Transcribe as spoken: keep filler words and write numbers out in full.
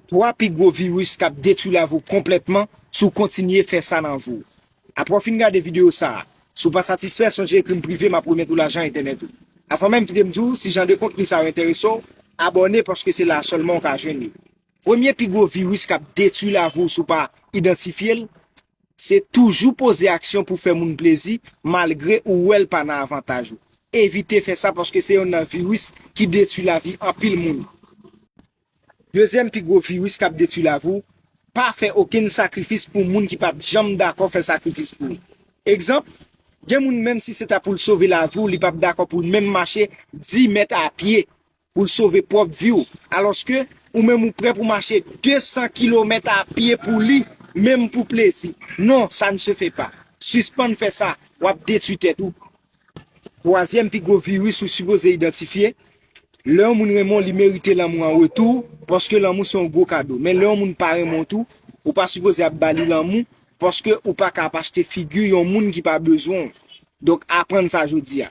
Twa pi gwo viris k ap detwi lavi w konplètman si w kontinye fè sa nan vi w. Apre w fin gade videyo sa a, si w pa satisfè, sonje ekri m prive, m ap remèt ou lajan entènèt ou. Avan menm kite m di w, si jan de kontni sa yo enterese w, abòne paske se la sèlman w ka jwenn li. Premye pi gwo viris k ap detwi lavi w si w pa idantifye l, se toujou poze aksyon pou fè moun plezi malgre ou wè l pa nan avantaj ou. Evite fè sa paske se youn nan viris ki detwi lavi anpil moun. Dezyèm pi gwo viris k ap detwi lavi w, pa fè okenn sakrifis pou moun ki p ap janm dakò fè sakrifis pou ou. Egzanp, gen moun menm si se ta pou l sove lavi w, li p ap dakò pou l menm mache dis mèt a pye pou l sove pwòp vi w. Alòske ou menm ou prè pou mache de san kilomèt a pye pou li, menm pou plezi. Non, ça ne se fait pas. Sispann fè sa, w ap detwi tèt ou. Twazyèm pi gwo viris ou sipoze idantifye, lè yon moun renmen w, li merite lanmou an retou, paske lanmou se yon gwo kado. Men lè yon moun pa renmen w tou, ou pa sipoze ap ba li lanmou, paske ou pa ka ap achte figi yon moun ki pa bezwen w. Donk, aprann sa jodi a.